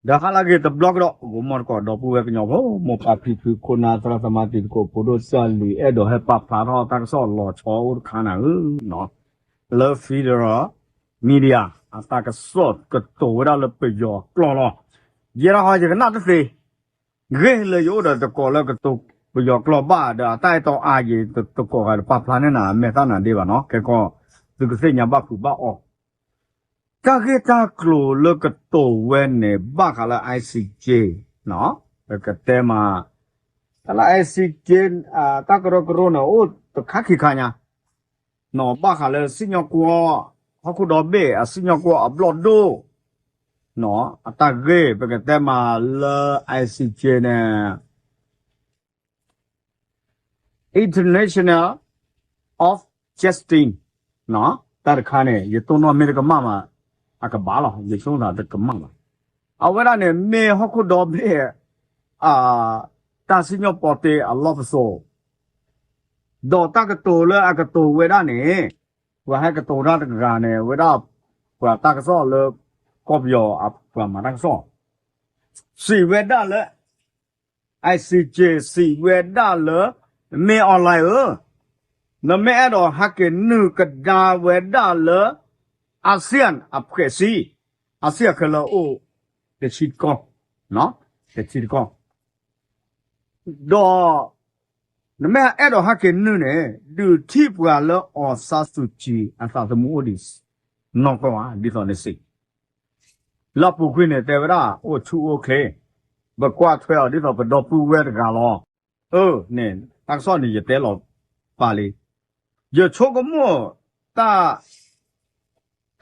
ဒီးဟါလၢအဂ့ၤတဘျီကဒီး ဂီၤမီၢ်တကိး ဒီပုၢ်ဝဲၢ်ကညီဖိ မိၢ်ပၢ်ဖံဖု ခိၣ်နၢ် သရၣ်သမါ တံၤသကိး ဖိဒိၣ်စၢ်လွံၢ် အဲၣ်ဒိးဟဲပာ်ဖျါထီၣ်တၢ်ကစီၣ်လီၤဆီအိၣ်တခါနၤဧၢ, လၢ Federal Media အတၢ်ကစီၣ်ကတိၤဝဲဒၣ်လၢပယီၤကျိာ်လီၤ. ယဲဒၣ်ဟီ ယကနၣ်တသ့ ဂ့ၢ်လၢယအိၣ်ဒီးတကိးလၢကတိၤပယီၤကျိာ်ဘၣ်ဒီး အတၢ်အဲၣ်တီအါယံၤတကိးဂၤ တပာ်ဖျါန့ၢ်နၤ အမဲာ်သၣ်နၤဒ့ဘၣ်နီၤ. ကဲကီး သုကသ့ၣ်ညါဘၣ်ဖုးဘၣ်အီၤ တၢ်ဂ့ၢ်တၢ်ကျိၤလၢကတိၤဝဲန့ၣ် ဘၣ်ဃးလၢ I C J ပကတဲမး တၢ်လၢ I C J တၢ်ကရၢကရိန့ၣ် အိၣ်တခါခံခါညါ ဘၣ်ဃးလၢစံၣ်ညီၣ်ကွီၢ် ဟီၣ်ခိၣ်ဒီဘ့ၣ် အစံၣ်ညီၣ်ကွီၢ်အဘျီၣ်ဒိၣ် အတၢ်ဂ့ၢ် ပကတဲမးလၢ I C J န့ၣ် International of Justice တၢ်တခါန့ၣ် ယတိၢ်နီၣ်မ့ၢ်တကမၣ်မး အကဘၣ်လီၤ ယဆိကမိၣ်တကမၣ်ဘၣ်. အဝဲဒၣ်န့ၣ် မ့ၢ်ဟီၣ်ခိၣ်ဒီဘ့ၣ် တၢ်စံၣ်ညီၣ်ပီတ့အလီၢ်ပစိာ် ဒီးတၢ်ကတိၤလၢအကတိၤဝဲဒၣ်န့ၣ် ပှၤဟဲကတိၤတၢ်တဂၤန့ၣ် ဝဲဒၣ် ပှၤတၢ်ကစီၣ်လၢ ကီၢ်ပယီၤအပှၤမၤတၢ်ကစီၣ် စံးဝဲဒၣ်လၢ I C J စံးဝဲဒၣ်လၢ မင်းအောင်လှိုင် ဧၢ, နမ့ၢ်အဲၣ်ဒိးဟဲက့ၤနုာ်ကဒါဝဲဒၣ်လၢ ASEAN အဖှဲးစံ ASEAN ခဲလၢာ်အိၣ် တဆံတကီၢ်, တဆံတကီၢ်, ဒီး နမ့ၢ်အဲၣ်ဒိးဟဲက့ၤနုာ်န့ၣ် ဒုးထံၣ်ပှၤလၢ အောင်ဆန်းစုကြည် အသးသမူအိၣ်ဒံး နီၢ်ကီၢ်ဧါ ဒ်သိးန့ၣ်စံး လၢအပူၤကွံာ်န့ၣ် တဲဝဲဒၣ် အိၣ်ဆူၣ်အိၣ်ချ့, ပကွၢ်ထွဲအီၤဒ်သိးပဒီပုၢ်ဝဲၢ်တဂၤလီၤ. အၢ န့ၣ် တၢ်ကစီၣ်န့ၣ် ယတဲလီၤပာ်လံ, ယဆိကမိၣ် တၢ်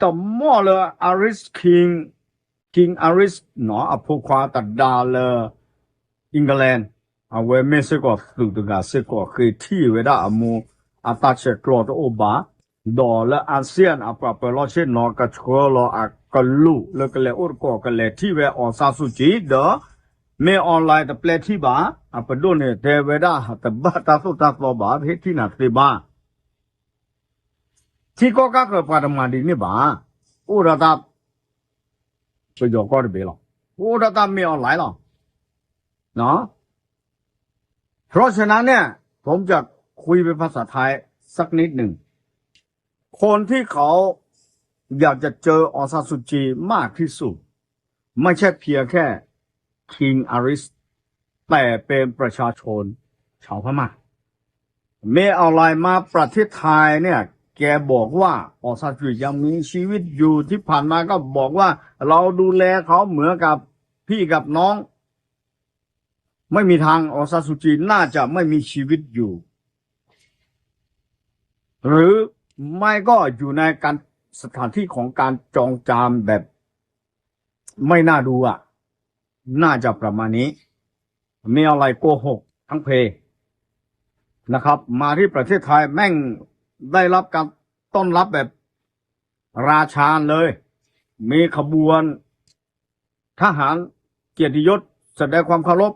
တမီၢ်လၢ Irish King, King Irish နီၤ အဖိခွါတဒါလၢ England အဝဲမ့ၢ်စ့ၢ်ကီးသုးတဂၤစ့ၢ်ကီး ဃ့ထံၣ်ဝဲဒၣ်အမိၢ် အတၢ်ဆဲးကျိးတအိၣ်ဘၣ်, ဒီးလၢ ASEAN အပှၤပၢၤလီၢ်ဆ့ၣ်နီၤ ကဆှၢလီၤအကလူးလၢကလဲၤအိၣ်တကိး ကလဲၤထံၣ်ဝဲ အောင်ဆန်းစုကြည် ဒီး မင်းအောင်လှိုင် တပျဲထံၣ်ဘၣ်, အပဒိၣ်န့ၣ်တဲဝဲဒၣ် တဘၣ်တၢ်သိၣ်တၢ်သီဘၣ်, ပဟ့ၣ်ထံၣ်နၤသ့ဘၣ် ထံကီၢ်ကါဃၢၤပှၤတမၤဒ်န့ၣ်ဘၣ်, အိၣ်ဒီးတၢ် ပယီၤကီၢ်တဘ့ၣ်လီၤ, အိၣ်ဒီးတၢ်မင်းအောင်လှိုင်လီၤ. เพราะฉะนั้นเนี่ย ผมจะคุยเป็นภาษาไทยสักนิดหนึ่ง คนที่เขาอยากจะเจอองซานซูจีมากที่สุด ไม่ใช่เพียงแค่ คิง อาริส แต่เป็นประชาชน ชาวพม่า เมออนไลน์มาประเทศไทยเนี่ย แกบอกว่า องซานซูจียังมีชีวิตอยู่ ที่ผ่านมาก็บอกว่า เราดูแลเขาเหมือนกับพี่กับน้อง ไม่มีทาง องซานซูจีน่าจะไม่มีชีวิตอยู่ หรือไม่ก็อยู่ในการ สถานที่ของการจองจามแบบ ไม่น่าดูอ่ะ น่าจะประมาณนี้ มีอะไรโกหกทั้งเพนะครับ มาที่ประเทศไทยแม่งได้รับการต้อนรับแบบราชาเลย มีขบวน ทหารเกียรติยศแสดงความเคารพ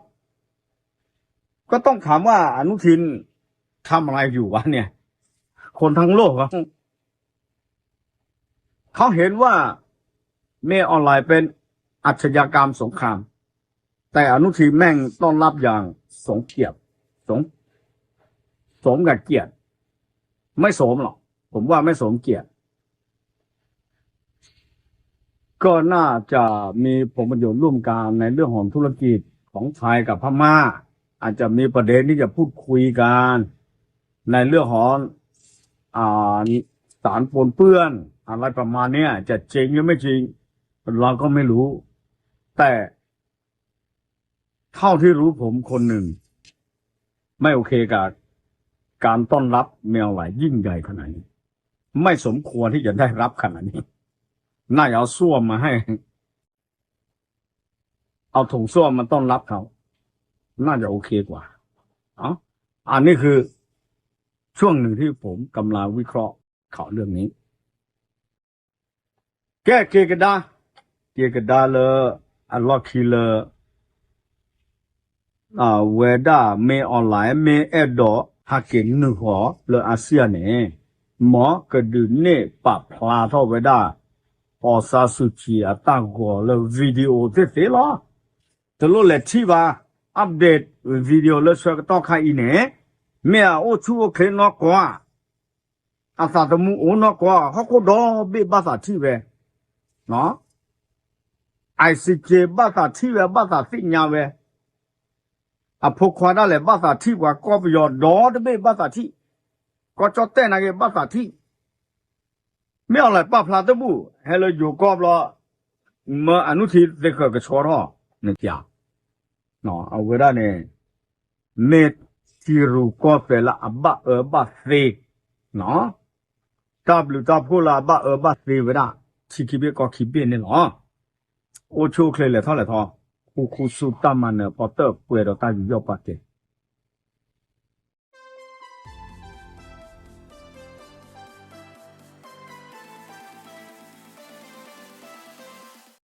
ก็ต้องถามว่าอนุทินทำอะไรอยู่วะเนี่ย คนทั้งโลกอะ เขาเห็นว่าเมออนไลน์เป็นอาชญากรรมสงคราม แต่อนุทินแม่งต้อนรับอย่างสมเกียรติ สม สมกับเกียรติ ไม่สมหรอก ผมว่าไม่สมเกียรติ ก็น่าจะมีผลประโยชน์ร่วมกันในเรื่องของธุรกิจของไทยกับพม่า อาจจะมีประเด็นที่จะพูดคุยกันในเรื่องของ อ่า สารปนเปื้อนอะไรประมาณเนี้ย จะจริงหรือไม่จริง เราก็ไม่รู้ แต่เท่าที่รู้ผมคนหนึ่ง ไม่โอเคกับการต้อนรับแมวไหลยิ่งใหญ่ขนาดนี้ ไม่สมควรที่จะได้รับขนาดนี้ น่าจะเอาส้วมมาให้ เอาโถส้วมมาต้อนรับเขา น่าจะโอเคกว่า เอ้า อันนี้คือช่วงหนึ่งที่ผมกำลังวิเคราะห์ข่าวเรื่องนี้ ကဲ က့ၤကဒါ, က့ၤကဒါလၢ အလီၢ်ခံလၢ အဝဲဒၣ် မင်းအောင်လှိုင် မ့ၢ်အဲၣ်ဒိးဟဲက့ၤနုာ်ဃီၤလၢ ASEAN န့ၣ် မ်ကဒုးနဲၣ်ပာ်ဖျါထီၣ်ဝဲဒၣ် အီၣ်စၣ်စူၣ်ကံၣ်အတၢ်ဂီၤလၢ video သ့ၣ်သ့ၣ်လီၤ. တလိၣ်လဲၤထံၣ်ဘၣ် update video လၢဆၢကတီၢ်ခါအံၤန့ၣ် မ့ၢ်အအိၣ်ဆူၣ်အိၣ်ချ့နီၢ်ကီၢ်ဧါ, အသးသမူအိၣ်နီၢ်ကီၢ်ဧါ, ဟီၣ်ခိၣ်ဒီဘ့ၣ်ဘၣ်သးထံၣ်ဝဲ, အံၤစက့ဘၣ်သးထံၣ်ဝဲ ဘၣ်သးသ့ၣ်ညါဝဲ, အဖိခွါဒၣ်လဲာ်ဘၣ်သးထံၣ် ပှၤကီၢ်ပယီၤဒီတဘ့ၣ်ဘၣ်သးထံၣ်, ကီၢ်ကၠီၣ်တဲၣ်နာ်က့ဘၣ်သးထံၣ်, မ့ၢ်အီၤလဲၤပာ်ဖျါတဘူၣ် ဟဲလၢယိၤကီၢ်ဘျီ မၢအနုထံသ့ဃၢၤကဆှီထီၣ် နက အဝဲဒၣ်န့ၣ် မ့ၢ်ထံရူၢ်ကီၢ်သဲးလၢအဘၣ်အၢဘၣ်သီ, တၢ်ဘျုးတၢ်ဖှိၣ်လၢအဘၣ်အၢဘၣ်သီဝဲဒၣ် ထံခံဘ့ၣ်ကီၢ်ခံဘ့ၣ်န့ၣ်လီၤ. အိၣ်ဆူၣ်အိၣ်ချ့လဲၤထီၣ်လဲၤထီ, ဃူဃူဆူတၢ်မၤနၢၤပီၣ်တၢၣ်ပှဲၤဒီးတၢ်ယူးယီၣ်ပာ်ကဲၤ,